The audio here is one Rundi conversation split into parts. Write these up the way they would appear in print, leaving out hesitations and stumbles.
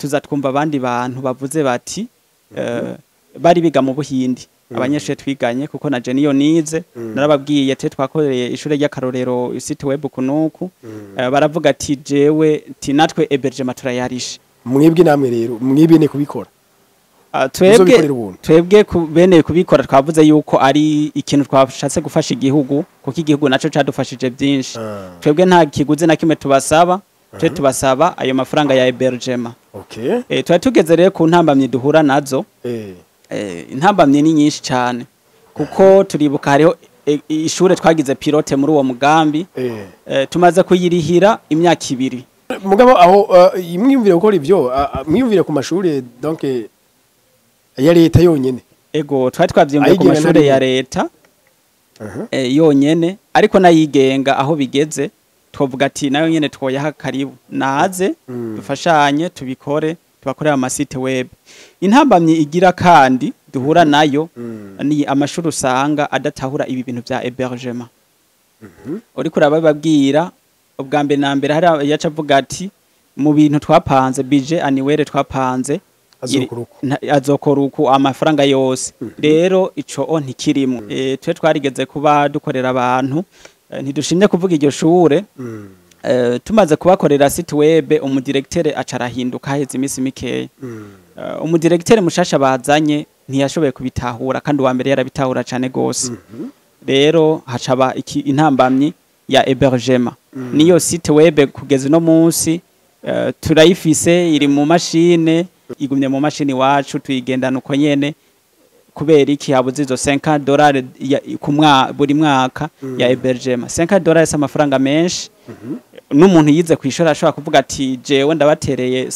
Tuza twumva abandi bantu bavuze bati bari biga mu Buhindi, abanyeshure twiganye, kuko na je niyo nize. Narababwiye te twakoreye ishure ry'akarorero site web kunuku. Baravuga ati jewe ti natwe hébergement turayarishe. Mwebwe namwe rero mwibene kubikora? Twebwe Muzobikorera ubuntu? Twebwe bene kubikora twavuze yuko ari ikintu twashatse gufasha igihugu, kuko igihugu naco cadufashije byinshi. Twebwe nta kiguzi na kimwe tubasaba, twe tubasaba ayo mafaranga ya hébergement. Twari tugeze rero ku ntambamyi duhura nazo. Intambamyi ni nyinshi cyane, kuko turibuka hariho ishure twagize pilote muri uwo mugambi. Tumaze kuyirihira imyaka 2. Mugabo aho mwiyumvire gukora ivyo, mwiyumvire ku mashuri donc ya leta yonyene? Ego, twari twavyiyumviye ku Ayigenga mashure ya ntarimo. leta yonyene, ariko nayigenga aho bigeze twovuga ati nayo nyene twoyaha karibu naze dufashanye tubikore, tubakorera ama site web. Intambamyi igira kandi duhura nayo ni amashuri usanga adatahura ibi bintu vya hébergement. Uriko urababwira ubwa mbere na mbere, hari yaca avuga ati mu bintu twapanze, budget annuel twapanze, Azokora uku. Azokora uku amafaranga yose, rero ico o ntikirimo. Twe twarigeze kuba dukorera abantu, ntidushimye kuvuga iryo shure. Tumaze kubakorera site web, umudirecteur aca arahinduka haheze iminsi mikeya. Umudirecteur mushasha bazanye ntiyashoboye kubitahura, kandi uwa mbere yarabitahura cane gose. Rero hacaba intambamyi ya hébergement. Niyo site web kugeza uno munsi turayifise, iri mu mashine, igumye mu mashini iwacu, tuyigendana uko nyene. Kubera iki? Habuze izo $50 ku buri mwaka ya hébergement. $50 si amafaranga menshi. N'umuntu yize kwishora ashobora kuvuga ati jewe ndabatereye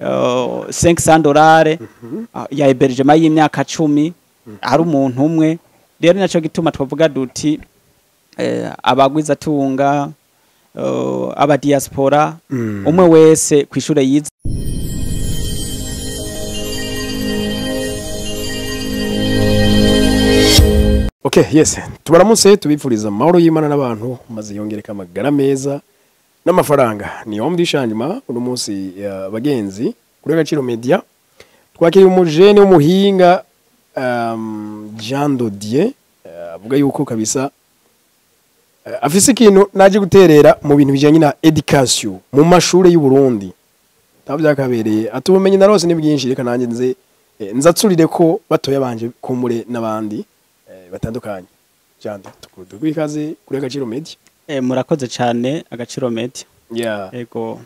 $500 ya hébergement y'imyaka 10 ari umuntu umwe. Rero naco gituma twavuga duti abagwizatunga, aba diaspora, umwe wese kwishure yize. Okay, yes. Tubaramutse, tubifuriza amahoro y'Imana n'abantu, maze yongereka amagara meza n'amafaranga. Ni homme du changement. Uno munsi bagenzi kuri Agaciro Media twakiriye umujene w'umuhinga, Jean Dodier, avuga yuko kabisa afise ikintu naje guterera mu bintu bijanye na education mu mashure y'u Burundi. Taho byakabereye ati ubumenyi narose ni bwinshi, reka nanjye nze nzatsurire ko batoya banje kumure n'abandi batandukanye. Jean, tukuduha ikaze kuri Agaciro Media. Murakoze cyane, Agaciro Media. Ego.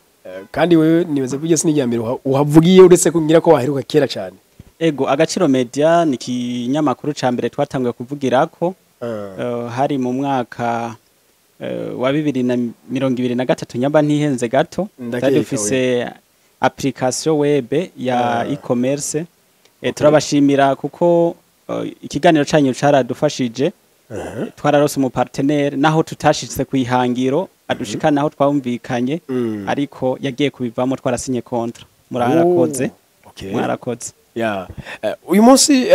Kandi wewe nibaza ko igese n'irya mbere uhavugiye, uretse kumbwira ko waheruka kera cyane. Ego, Agaciro Media ni ikinyamakuru ca mbere twatanguye kuvugirako. Hari mu mwaka wa 2023, nyamba ntihenze gato. Ndakeka. Twari dufise application web ya e-commerce. Turabashimira kuko ikiganiro canyu caradufashije. Twararose umu partenaire, naho tutashitse kwihangiro adushikana aho twumvikanye, ariko yagiye kubivamo twarasinye contrat. Murarakoze. Oh, okay. Mwarakoze. Ya. Uyu munsi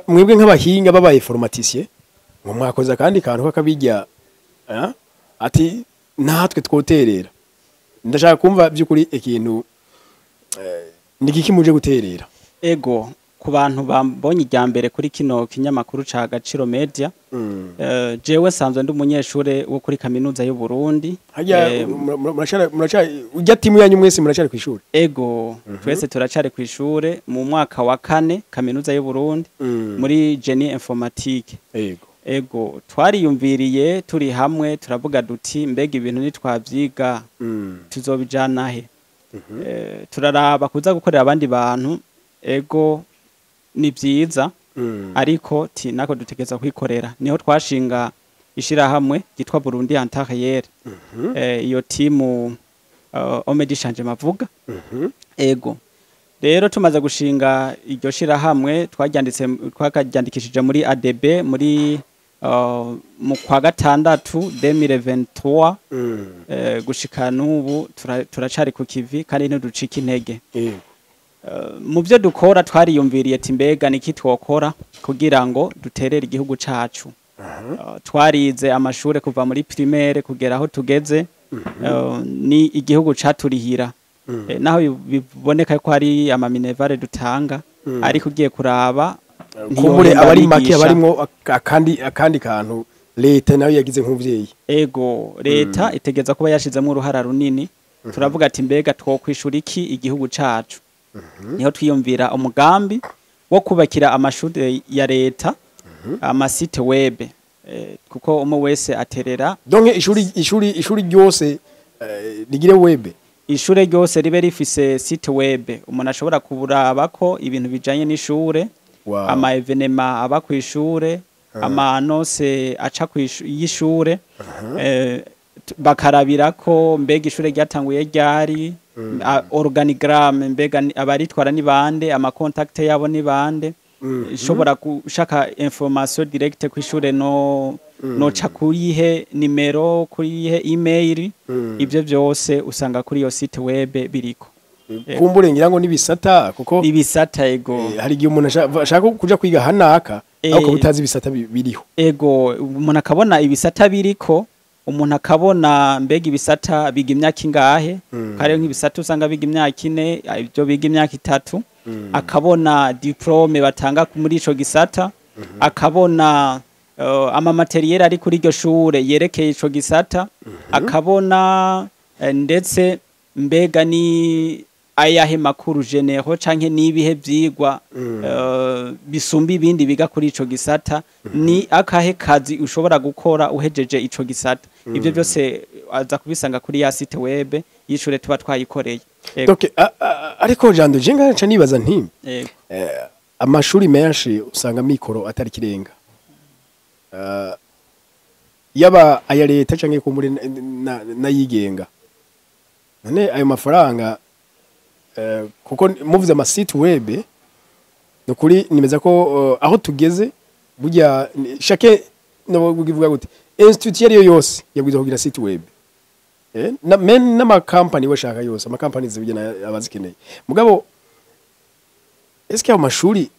mwebwe nk'abahinga babaye informaticiens ngo mwakoze akandi kantu k'akabijya, ati natwe twoterera. Ndashaka kumva by'ukuri ikintu ni giki muje guterera? Ego, ku bantu bambonye irya mbere kuri kino kinyamakuru ca Agaciro Media, jewe sanzwe ndi umunyeshure wo kuri kaminuza y'u Burundi. Hajya muracari ujya timu yanyu mwese muracari ku ishuri? Ego, twese turacari ku ishure mu mwaka wa kane, kaminuza y'u Burundi, muri génie informatique. Ego, twariyumviriye turi hamwe, turavuga duti mbega ibintu nitwavyiga tuzobijana he? Turaraba kuza gukorera abandi bantu, ego ni vyiza, ariko ti nako dutegereza kwikorera. Niho twashinga ishirahamwe ryitwa Burundi Antariere. Iyo timu Homme du Changement avuga. Ego, rero tumaze gushinga iryo shirahamwe, twaryanditse, twakaryandikishije muri ADB muri mu kwa gatandatu 2023. Gushika n'ubu turacari ku kivi kandi ntiducika intege. Mu byo dukora twariyumviriye ati mbega niki twokora kugira ngo duterere igihugu cacu? Twarize amashure kuva muri primaire kugera aho tugeze, ni igihugu caturihira. Naho biboneka ko hari ama minerval dutanga, ariko ugiye kuraba kumbure ntiyohemba abari make, abigisha. Abarimwo akandi kantu leta nayo yagize nk'umuvyeyi. Ego, leta itegeza kuba yashizemo uruhara runini. Turavuga ati mbega twokwishura iki igihugu cacu? Niho twiyumvira umugambi wo kubakira amashuri ya leta ama site web, kuko umwe wese aterera. Donc ishuri ryose rigire web? Ishure ryose ribe rifise site web umuntu ashobora kurabako ibintu bijanye n'ishure, ama événements aba kw'ishure, ama annonces aca y'ishure, bakarabirako mbega ishure ryatanguye ryari, organigramme, mbega abaritwara ni bande, ama contact yabo ni bande. Ishobora gushaka information directe kw'ishure, no noca kurihe nimero, kurihe email, ibyo byose usanga kuri iyo site web biriko. Kumbure ngira ngo n'ibisata, kuko Ibisata, ego. Hari igihe umuntu ashaka kuja kwiga hanaka, ariko utazi ibisata biriho. Ego, umuntu akabona ibisata biriko, umuntu akabona mbega ibisata biga imyaka ingahe, kare nk'ibisata usanga biga imyaka 4, ibyo biga imyaka 3, akabona diplôme batanga muri ico gisata, akabona ama matériel ari kuri iryo shure yerekeye ico gisata, akabona ndetse mbega ni ayahe makuru généraux canke n'ibihe vyigwa bisumba ibindi biga kuri ico gisata, ni akahe kazi ushobora gukora uhejeje ico gisata. Ivyo byose aza kubisanga kuri ya site web y'ishure tuba twayikoreye. Ego. Donc ariko jando je ngaca nibaza nti Ego. Amashuri menshi usanga mikoro atari kirenga, yaba aya leta canke kumbure n'ayigenga. None ayo mafaranga, kuko muvuze ama site web, nukuri nimeza ko aho tugeze burya chaque, no kuvuga gute, institut yari yose yabwirizwa kugira site web, na men n'ama company washaka yose, ama company zibigena abazikeneye. Mugabo eske ayo mashuri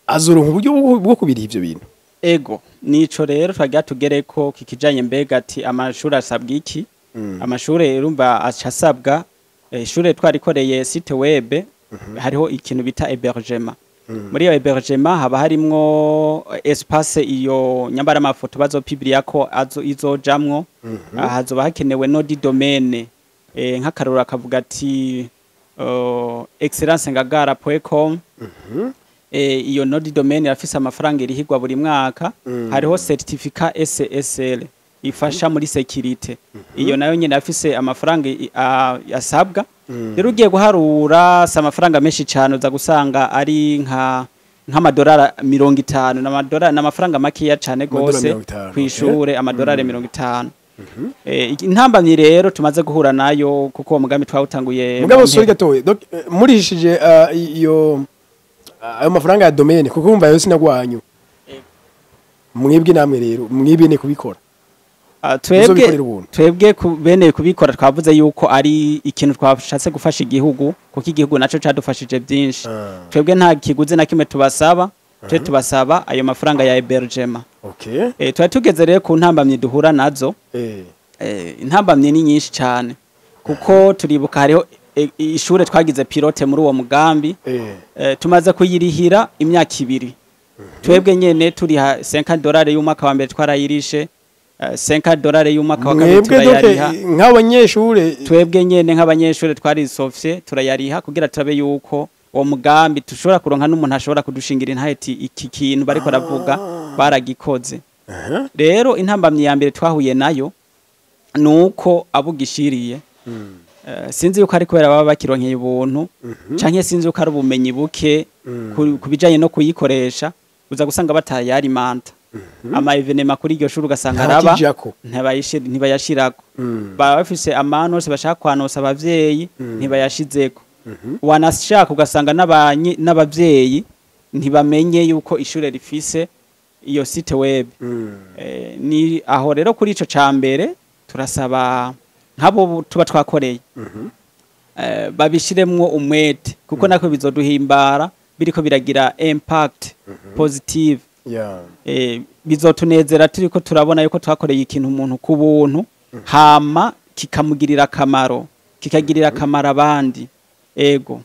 azoronka uburyo bwo kubiriha ivyo bintu? Ego, nico rero twagira tugereko kikijanye mbega ati amashuri asabwa iki? Amashuri urumva aca asabwa, ishure twarikoreye site web, hariho ikintu bita hébergement. Muri iyo hébergement haba harimwo espace iyo nyambara amafoto bazopubliya ko azo izojamwo, hazoba hakenewe nom du domaine, nk'akarorero akavuga ati excellencengagara.com. Iyo nom du domaine irafise amafaranga irihigwa buri mwaka. Hariho certificat SSL ifasha muri sécurité, iyo nayo nyene afise amafaranga asabwa. Rero ugiye guharura si amafaranga menshi cyane, uza gusanga ari nka nk'amadolari 50, n'amadolari n'amafaranga makeya cyane Amadolari gose 50, kw'ishure, amadolari 50. Intambamyi rero tumaze guhura nayo, kuko uwo mugambi twawutanguye Mugabo mu sorry mpera. gatoye. Donc murishije iyo ayo mafaranga ya domaine, kuko umva yo sinagwanyu mwebwe, namwe rero mwibene kubikora? Twebwe Muzobikorera ubuntu? Twebwe bene kubikora twavuze yuko ari ikintu twashatse gufasha igihugu, kuko igihugu naco cadufashije byinshi. Twebwe nta kiguzi na kimwe tubasaba, twe tubasaba ayo mafaranga ya hébergement. Twari tugeze rero ku ntambamyi duhura nazo. Intambamyi ni nyinshi cyane, kuko turibuka hariho ishure twagize pilote muri uwo mugambi. Tumaze kuyirihira imyaka 2, twebwe nyene turiha $50 y'umwaka wa mbere, twarayirishe $50 y'umwaka wa kabiri Mwebwe donc turayariha. nk'abanyeshure? Twebwe nyene nk'abanyeshure twarisofye turayariha kugira turabe yuko uwo mugambi tushobora kuronka n'umuntu ashobora kudushingira intaheti iki kintu bariko ravuga baragikoze. Rero intambamyi ya mbere twahuye nayo nuko abugishiriye, sinzi yuko ari kubera baba bakironkeye ubuntu, canke sinzi yuko ari ubumenyi buke ku bijanye no kuyikoresha, uza gusanga batayarimanta ama événements kuri iryo shuri, ugasanga araba Ntakijako. ntibayashirako. Baba bafise ama annonces bashaka kwanosa abavyeyi, ntibayashizeko. Wanashaka ugasanga n'abavyeyi ntibamenye yuko ishure rifise iyo site web. Ni aho rero kuri ico ca mbere turasaba nk'abo tuba twakoreye babishiremwo umwete, kuko nako bizoduhimbara biriko biragira impact positive. Bizotunezera turiko turabona yuko twakoreye ikintu umuntu ku buntu, hama kikamugirira akamaro. kikagirira akamaro abandi. Ego.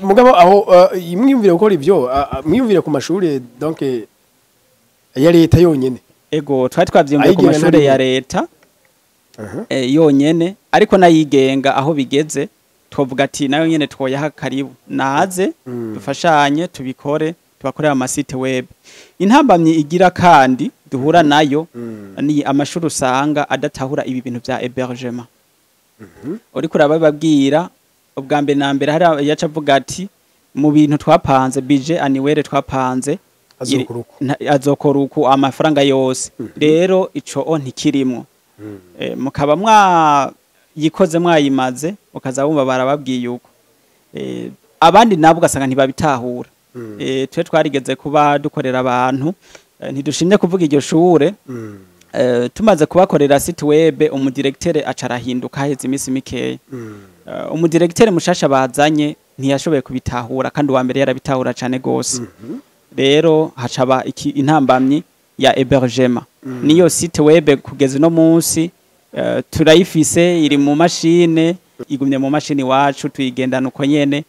Mugabo aho mwiyumvire gukora ibyo, mwiyumvire ku mashuri donc ya leta yonyene? Ego, twari twavyiyumviye ku mashuri ya leta yonyene, ariko nayigenga aho bigeze twovuga ati nayo nyene twoyaha karibu, naze dufashanye tubikore, tubakorera amasite web. Intambamyi igira kandi duhura nayo ni amashuri usanga adatahura ibi bintu vya hébergement. Uriko urababwira ubwa mbere na mbere, hari yaca avuga ati mu bintu twapanze, budget annuel twapanze, azokora uku amafaranga yose, rero ico o ntikirimwo. Mukaba mwayikoze mwayimaze, ukaza wumva barababwiye uko. Abandi nabo ugasanga ntibabitahura. Twe twarigeze kuba dukorera abantu, ntidushimye kuvuga iryo shure, tumaze kubakorera site web, umudirecteur aca arahinduka haheze iminsi mikeya. Umudirecteur mushasha bazanye ntiyashoboye kubitahura, kandi uwa mbere yarabitahura cane gose. Rero hacaba iki intambamyi ya hébergement. Niyo site web kugeza no munsi turayifise, iri mu mashine, igumye mu mashini wacu, tuyigendana uko nyene.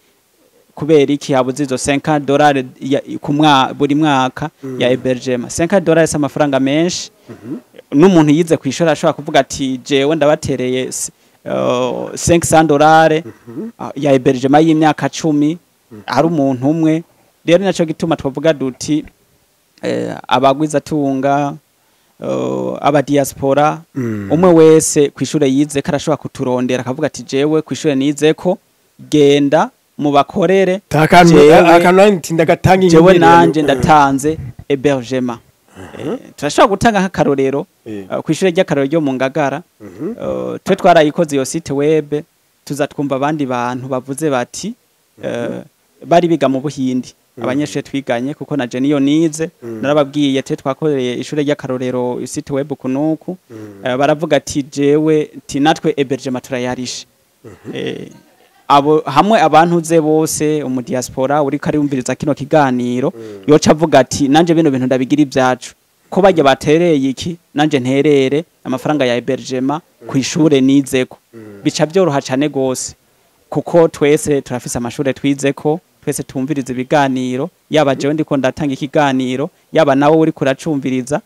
Kubera iki? Habuze izo $50 ku buri mwaka ya hébergement. $50 si amafaranga menshi. N'umuntu yize kwishora ashobora kuvuga ati jewe ndabatereye $500 ya hébergement y'imyaka 10 ari umuntu umwe. Rero naco gituma twavuga duti abagwiza tunga, aba diaspora, umwe wese kwishure yize ko arashobora kuturondera akavuga ati jewe kwishure nize ko genda mubakorere, jewe nanje ndatanze hébergement. Turashobora gutanga nk'akarorero kw'ishure ry'akarorero ryo mu Ngagara. Twe twarayikoze iyo site web, tuza twumva abandi bantu bavuze bati bari biga mu Buhindi, abanyeshure twiganye, kuko naje niyo nize, narababwiye twe twakoreye ishure ry'akarorero site web kunuku. Baravuga ati jewe ti natwe hébergement turayarishe. Abo hamwe abantu ze bose umu diaspora uriko arumviriza kino kiganiro yoca avuga ati nanje bino bintu ndabigira ibyacu, ko bajya batereye iki, nanje nterere amafaranga ya hébergement ku ishure nizeko, bica byoroha cane gose, kuko twese turafise amashure twizeko, twese tumviriza ibiganiro, yaba jewe ndiko ndatanga ikiganiro, yaba nawe uri kuracumviriza.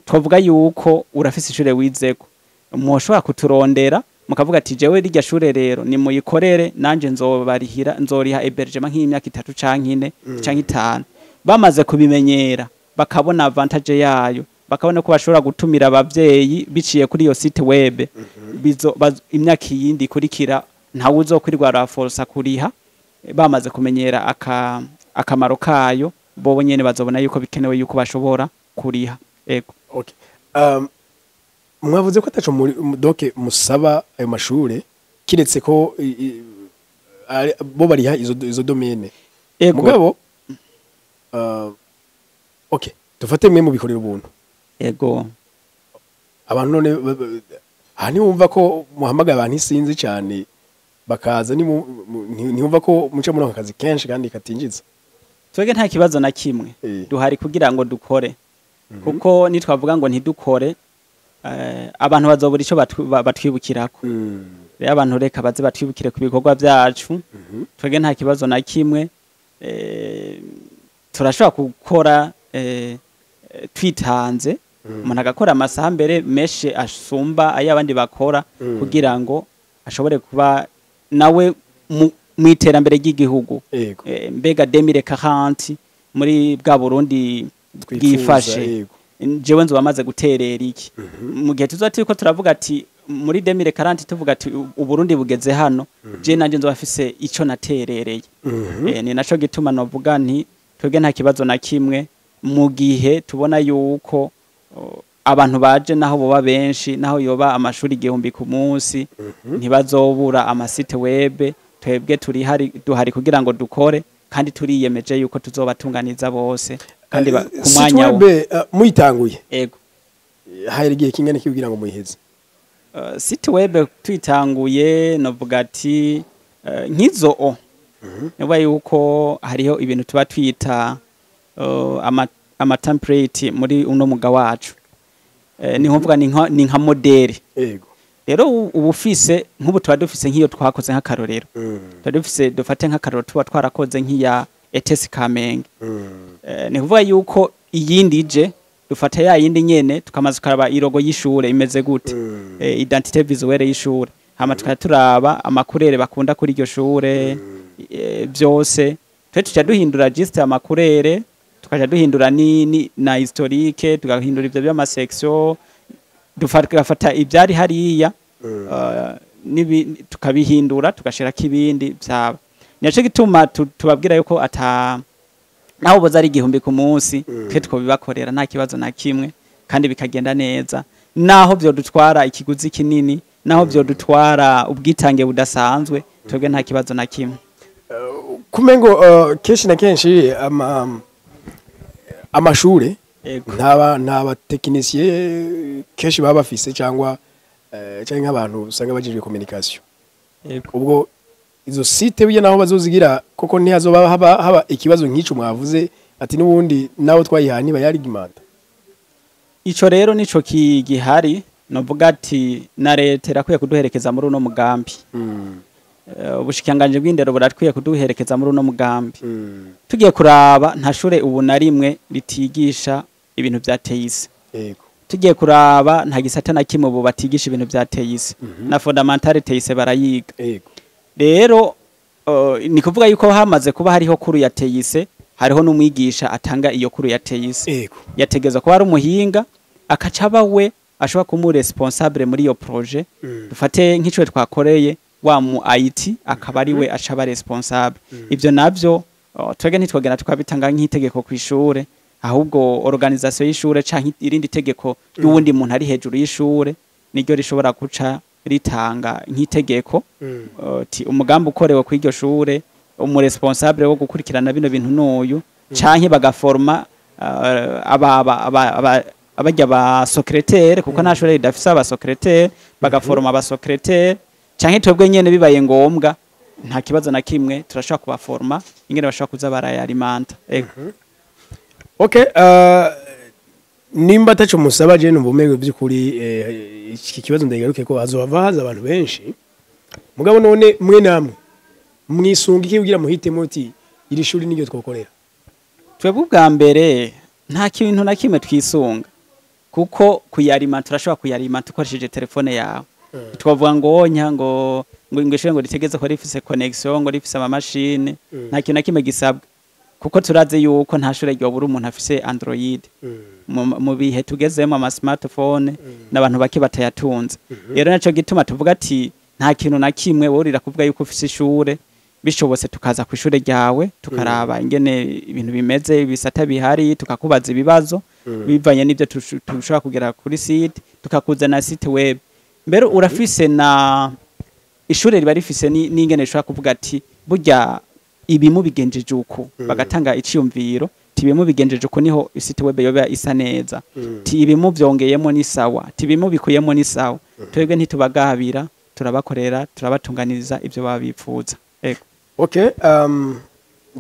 Twavuga yuko urafise ishure wizeko, mwoshobora kuturondera mukavuga ati jewe rirya shure rero ni muyikorere, nanje nzobarihira, nzoriha hébergement nk'imyaka 3 canke 4 canke 5. Bamaze kubimenyera, bakabona avantage yayo, bakabona ko bashobora gutumira abavyeyi biciye kuri iyo site web, bizo imyaka yindi ikurikira ntawe uzokwirirwa araforsa kuriha. Bamaze kumenyera akamaro kayo, bo nyene bazobona yuko bikenewe yuko bashobora kuriha. Ego. Okay. Mwavuze ko ataco donc musaba ayo mashure, kiretse ko bo bariha izo domaine. Ego. Mugabo okay, dufate mwe mubikorera ubuntu. Ego. Abantu none aha ntiwumva ko muhamagaye abantu isinzi cyane bakaza, ntiwumva ko muca muri ako kazi kenshi kandi katinjiza? Twebwe nta kibazo na kimwe, duhari kugira ngo dukore, kuko nitwavuga ngo ntidukore, abantu bazobura ico batwibukirako. Rero abantu reka baze batwibukire ku bikorwa byacu. Twebwe nta kibazo na kimwe, turashobora gukora twitanze, umuntu agakora amasaha mbere menshi asumba ay'abandi bakora, kugira ngo ashobore kuba nawe mu iterambere ry'igihugu. Mbega 2040 muri bwa Burundi twifuza, bwifashe, jewe nzoba maze guterera iki? Mu gihe tuzoba turiko turavuga ati muri 2040, tuvuga ati Uburundi bugeze hano, je nanje nzoba mfise ico naterereye. Ni naco gituma novuga nti twebwe nta kibazo na kimwe mu gihe tubona yuko abantu baje, naho boba benshi, naho yoba amashuri 1000 ku munsi, ntibazobura amasite web. Twebwe turi hari, duhari kugira ngo dukore, kandi turiyemeje yuko tuzobatunganiza bose kandi ku mwanya wo Site web muyitanguye, Ego. hari igihe kingana iki kugira ngo muyiheze? Site web tuyitanguye, novuga ati nk'izo o niba yuko hariho ibintu tuba twita ama template muri uno muga wacu, ni nkuvuga ni nka modèle. Rero uba ufise nk'ubu tuba dufise nk'iyo twakoze nk'akarorero, tuba dufise, dufate nk'akarorero, tuba twarakoze nk'iya ETS Kamenge. Ni kuvuga yuko iyindi ije, dufata ya yindi nyene, tukamaze tukaraba i logo y'ishure imeze gute, identité visuelle y'ishure, hama tukaba turaba ama couleurs bakunda kuri iryo shure, byose twe tuca duhindura juste ama couleurs, tukaja duhindura ni na historique, tugahindura ivyo by'ama section, tugafata ibyari hariya, tukabihindura, tugashirako ibindi vyaba. Nico gituma tubabwira yuko ata naho boza ari 1000 ku munsi, twe twobibakorera nta kibazo na kimwe kandi bikagenda neza, naho vyodutwara ikiguzi kinini, naho vyodutwara ubwitange budasanzwe, twebwe nta kibazo na kimwe. Kumengo kenshi na kenshi amashure ntaba technicien kenshi baba bafise, cyangwa cyangwa nk'abantu usanga bajejwe communication. Ubwo izo site biye naho bazozigira koko, ntihazoba haba ikibazo nk'ico mwavuze ati n'ubundi naho twayihaye ntibayarigimanta? Ico rero nico gihari, novuga ati na leta irakwiye kuduherekeza muri uno mugambi. Ubushikiranganji bw'indero burakwiye kuduherekeza muri uno mugambi. Tugiye kuraba, nta shure ubu na rimwe ritigisha ibintu vya TIC. Tugiye kuraba, nta gisata na kimwe ubu batigisha ibintu vya TIC. Na fondamentale TIC barayiga. Rero ni kuvuga yuko hamaze kuba hariho cours ya TIC, hariho n'umwigisha atanga iyo cours ya TIC. Yategezwa kuba ari umuhinga, akaca aba we ashobora kuba responsable muri iyo projet. Dufate nk'ico twakoreye wa mu IT, akaba ari we aca aba responsable. Ivyo navyo twebwe ntitwogenda tukabitanga nk'itegeko kw'ishure, ahubwo organisation y'ishure canke irindi tegeko ry'uwundi muntu ari hejuru y'ishure niryo rishobora guca ritanga nk'itegeko, ti umugambi ukorewe kuri iryo shure, umu responsable wo gukurikirana bino bintu n'uyu, canke bagaforma aba abarya ba secrétaire, kuko nta shure ridafise aba secrétaire, bagaforma aba secrétaire, canke twebwe nyene bibaye ngombwa, nta kibazo na kimwe, turashobora kubaforma ingene bashobora kuza barayalimenta. Ego. Okay, nimba ataco musaba, je numva umengo by'ukuri iki kibazo ndayigaruke ko hazohava haza abantu benshi. Mugabo none mwe namwe mwisunga iki kugira muhitemo uti iri shuri niryo twokorera? Twebwe ubwa mbere nta kintu na kimwe twisunga, kuko kuyalimenta turashobora kuyalimenta ukoresheje telefone yawe. Twavuga ngo onya ngo ishure ngo ritegeze ko rifise connexion, ngo rifise amamashine. Nta kintu na kimwe gisabwa, kuko turazi yuko nta shure ryobura umuntu afise Android. Mu bihe tugezemo, ama smartphone n'abantu bake batayatunze. Rero naco gituma tuvuga ati nta kintu na kimwe worira kuvuga yuko ufise ishure, bishobotse tukaza ku ishure ryawe, tukaraba ingene ibintu bimeze, ibisata bihari, tukakubaza ibibazo bivanye n'ibyo tushobora kugera kuri site, tukakuzana site web. Mbere urafise na ishure riba rifise n'ingene rishobora kuvuga ati burya ibi mubigenjeje uku, bagatanga iciyumviro ti ibi mubigenjeje uku niho site web yoba isa neza, ti ibi muvyongeyemo ni sawa, ti ibi mubikuyemo ni sawa. Twebwe ntitubagabira, turabakorera, turabatunganiriza ibyo baba bipfuza. Ego. Okay,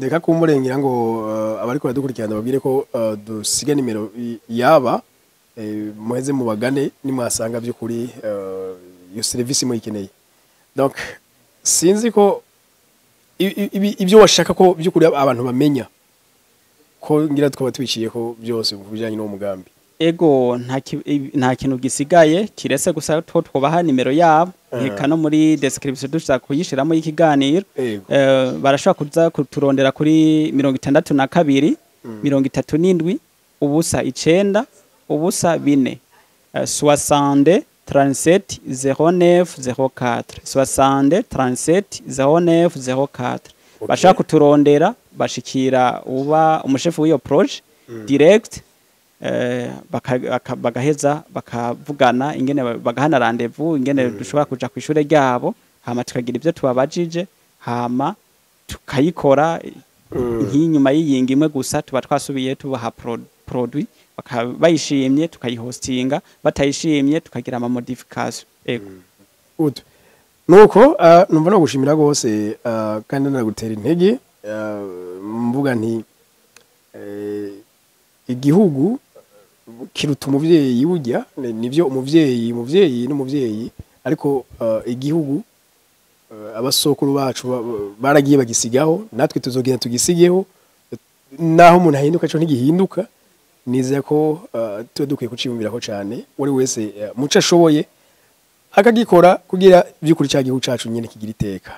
reka kumurengera ngo abariko baradukurikirana babwire ko dusiga nimero yaba, muheze mubagane nimwasanga by'ukuri iyo service muyikeneye. Donc sinzi ko ibyo washaka ko by'ukuri abantu bamenya, ko ngira twaba tubiciye ko byose mu bijanye n'uwo mugambi. Ego, nta kintu gisigaye kiretse gusa two twubaha nimero yabo, nkeka no muri description dushaka kuyishiramo y'ikiganiro. Barashobora kuza kuturondera kuri 62 37 0 9 0 4, 60 37 09 04, 60 37 09 04. Bashaka kuturondera bashikira uba umushefu w'iyo projet direct, bagaheza bakavugana ingene bagahana rendez-vous, ingene dushobora kuja ku ishure ryabo, hama tukagira ibyo tubabajije, hama tukayikora. Nk'inyuma y'iyinga imwe gusa tuba twasubiye tubaha produit, bayishimye tukayihostinga, batayishimye tukagira ama modification. Ego. Good. Nuko numva no gushimira rwose, kandi nagutera intege, mvuga nti igihugu kiruta umuvyeyi. Burya nivyo, umuvyeyi n'umuvyeyi. Ariko igihugu abasokuru bacu baragiye bagisigaho, natwe tuzogenda tugisigeho. Naho umuntu ahinduka cyo ntigihinduka. Nizeye ko tuba dukwiye kuciyumvirako cyane, uri wese muco ashoboye akagikora, kugira by'ukuri cya gihugu cacu nyine kigira iteka.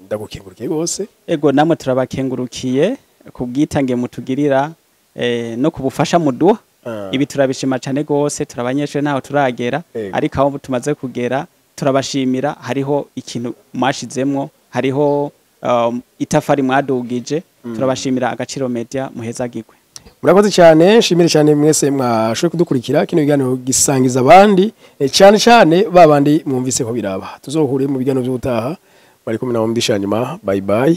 Ndagukengurukiye rwose. Ego, namwe turabakengurukiye ku bwitange mutugirira no ku bufasha muduha. Ibi turabishima cyane gose. Turabanyeshure, ntaho turagera, ariko aho tumaze kugera turabashimira. Hariho ikintu mwashizemwo, hariho itafari mwadugije. Turabashimira Agaciro Media, muhezagirwe. Murakoze cyane. Nshimire cyane mwese mwashoboye kudukurikira kino kiganiro, gisangiza abandi, cyane cyane babandi mwumvise ko biraba. Tuzohure mu biganiro by'ubutaha. Bari kumwe na Mdisha nyuma. Bye bye.